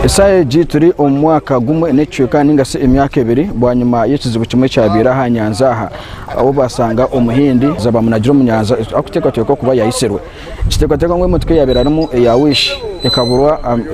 Eshaaha egi turi omu mwaka gumwe n'ekicweka ninga shi emyaka ebiri bwanyima y'ekizibu kimwe ekyabaire aha nyanja aha ahu basanga omuhindi bamunagira omu nyanja arikuteekateekwa kuba yaitsirwe. Nikiteekateekwa ngu emotoka ei yaabaire arimu eya Wish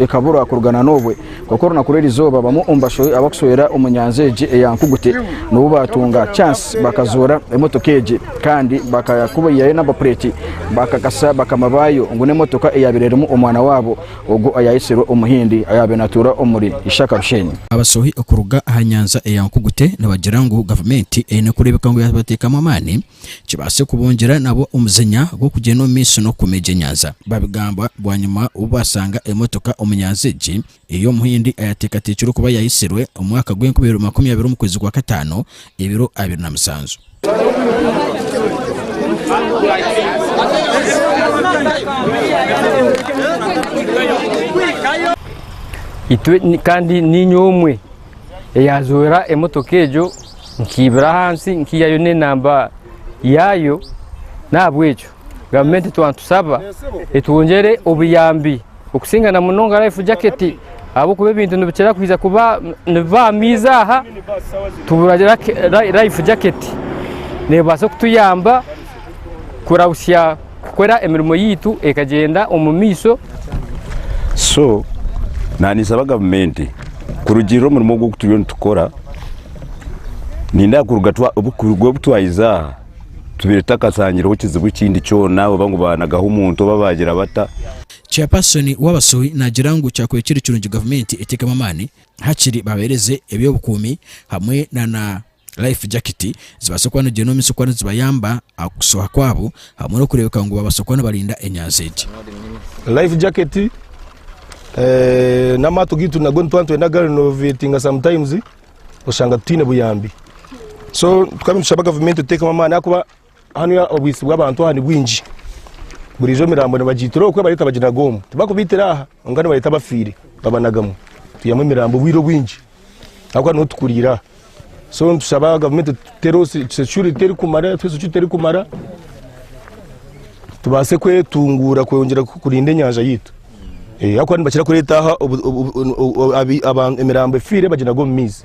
ekaburwa kuruga na n'obwe kwonka orunaku rw'erizooba bamwe omu bashohi abarikusohera omu nyanja egi eya Nkugute nibo baatunga chance bakazoora emotoka egi kandi bakakubayihayo namba pureti bakakasa bakama baayo ngu n'emotoka eyaabaire erimu omwana waabo. Ogwo ayaayetsirwe Omuhindi ayaabaire naatuura omuri Ishaka Rushenyi. Abasohi okuruga aha nyanja eya Nkugute nibagira ngu gavumenti eine kureebeka ngu yabateekamu amaani kibaase kubongyera nabo omuzinya gw'okugyenda omu maisho n'okukuuma egyo enyanja. Babigamba bwanyima obu baashanga emotoka omu nyanja egi ey'Omuhindi ayateekateekirwe kuba yaayitsirwe omu mwaka gw'enkumi ibiri 20 omu kwezi kwa kataano ebiro 27. Itwe kandi niinye omwe eyaazoora emotoka egyo nkaibira ahansi nkaihayo n'enamba yaayo n'ahabw'ekyo gavumenti twaba nitusaba etwongyere obuyambi okusinga na munonga life jacket ahabw'okuba ebintu nibikira kwija kuba nibiba aha maizi aha tubura life jacket nebaasa kutuyamba kurahusya kukora emirimo yaitu ekagyenda omu maisho. So naninsaba gavumenti kurugiirira omurimo ogu ogu turiyo nitukora, nindeeba kuruga obu twayiza aha tubaire tutakasangireho kizibu ekindi kyona oba ngu baanagaho omuntu oba baagira bata. Chairperson w'abasohi naagira ngu kyakubaire kiri kirungi gavumenti eteekemu amaani hakiri babaheereze eby'obukuumi hamwe na na life jacket zibaase kuba nizigyenda omu maisho kuba nizibayamba aha kushoha kwabo hamwe n'okureebeka ngu babaasa kuba nibarinda enyanja egi. Life jacket n'amaato gaitu nago nituba nitwenda kugarenovetinga sometimes oshanga tutaine buyambi. So tukaba nitushaba gavumenti etuteekemu amaani ahakuba Hanu obwitsi bw'abantu aha ni bwingi. Buriijo emirambo nibagiitira okwe bareeta baginaga omu. Tibakubiitira aha kwonka nibareeta abafiire babanagamu. Twihamu emirambo obwire obwingi ahabw'okuba niho tukuriire aha. So nitushaba gavumenti etuteereho security erikumara, etuhe security erikumara tubaase kwetunguura kwongyera kurinda enyanja yaitu. Ahabw'okuba nibakira kureeta aha emirambo efiire baginaga omu maizi.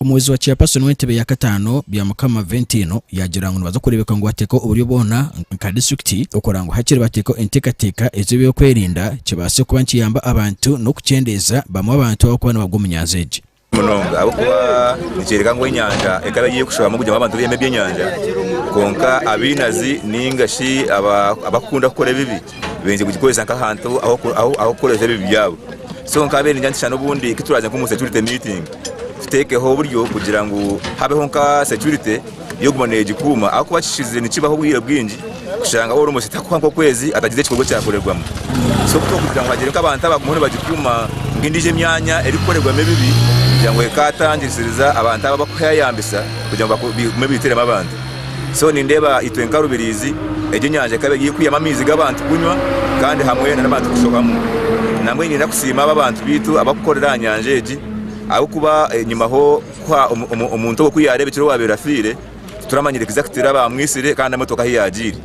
Omuhwezi wa Chairperson w'entebe ya kataano, Byamukama Ventino yaagira ngu nibaza kureebeka ngu bateekaho oburyo bwona nka disiturikiti okureba ngu hakiri bateekaho enteekateeka ez'eby'okwerinda kibaase kuba nikiyamba abantu n'okukyendeeza bamwe abantu abarikuba nibagwa omu nyanja egi. Munonga ahabw'okuba nikyoreka ngu enyanja ekaba eri ey'okushohamu kugira ngu abantu baihemu ebyenyanja kwonka abainazi nainga shi abakukunda kukora ebibi baingi kugikoresa nk'ahantu ah'okukoresa ebibi byabo. So nk'abeire ningira nti shana obundi ku turaaze nk'omu security meeting tuteekeho oburyo kugira ngu habeho nka security y'okuguma neegikuuma ahabw'okuba kishizire nikibaho obwire bwingi kushanga waaba ori omu state nk'okwezi hatagize ekikorwa ekyakorerwamu. So ku turikugira ngu hagire nk'abantu abagumaho nibagikuuma nk'endiijo emyanya erikukorerwamu ebibi kugira ngu ekaatangisiriza abantu abo abarikuhayambisa kugira ngu bagume baitiremu abantu. So nindeeba itwe nka Rubirizi egyo enyanja ekaba eri ey'okwihamu amaizi g'abantu kunywa kandi hamwe n'abantu kushohamu. Nambwenu niinyenda kusiima abo abantu baitu abarikukorera aha nyanja egi ahabw'okuba enyimaho kuha omuntu ogwo ku yaareebekire owaabaire afiire tituramanyire exactly abaamwitsire kandi n'emotoka ahu yaagiire.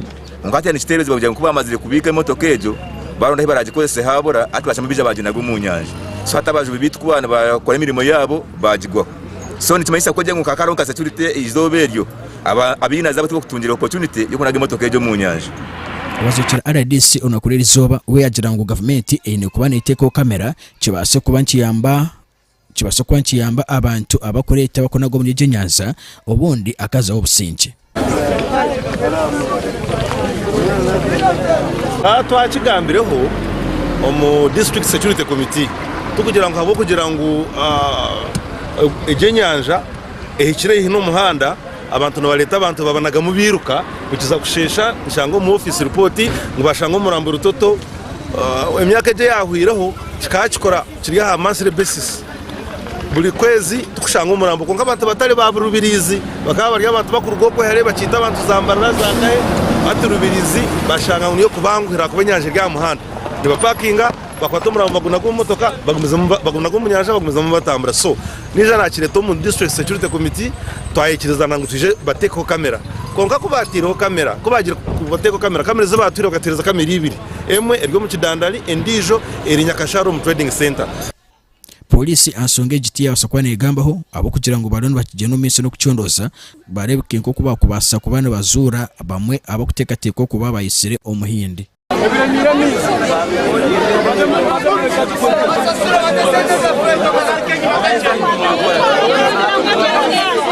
Kwonka hati nikiteeberezibwa kugira ngu ku baamazire kubiika emotoka egyo baaronda ahu baraagikozese haabura hati baashanga baija baaginaga omu nyanja. So hati abajubi baitu ku baaba nibakora emirimo yaabo baagigwaho. So nikimanyisa ku ogye ngu nka hariho nka security eizooba eryo abainazi abo tibakutungire opportunity y'okunaga emotoka egyo omu nyanja. Owazokire rdc orunaku rw'erizooba we yaagira ngu gavumenti eine kuba neteekaho kamera kibaase kuba nikiyamba kibaase kuba nikiyamba abantu abakureeta abakunaga omuri egyo enyanja obundi akazaho obusingye. Twakigambireho omu District Security Committee tukugira ngu ahabw'okugira ngu egyo enyanja ehikire haihi n'omuhanda abantu nibareeta abantu babanagamu biruka kukiza kusheesha nshanga omu ofiisi ripooti ngu bashanga omurambo rutoto. Emyaka egi eyahweireho kikaba kikora kiri aha monthly basis. Buri kwezi tikushanga omurambo kwonka abantu batari ba Rubirizi bakaba bari abantu bakuruga okwe hare bakiita abantu za Mbarara za nkahe hati Rubirizi bashanga ngu niyo kubanguhira ahakuba enyanja eri aha muhanda nibapakinga bakwata omurambo bagunaga omu motoka bagumizamu bagunaga omu nyanja bagumizamu batambura so naija nakireta omu district security committee twayikirizana ngu twije batekeho kamera. Kwonka ku baataireho kamera, ku baagire kubateekaho kamera, kamera ezi baatwire bakateereza kamera ibiri, emwe eri omu Kidandari endiijo eri Nyakashaaro omu Trading Centre. Pooriisi aha nshonga egi tiyabaasa kuba neegambaho ahabw'okugira ngu bariyo nibakigyenda omu maisho n'okucondooza bareebeke nk'oku baakubaasa kuba nibazuura bamwe abarikuteekateekwa kuba baitsire Omuhindi.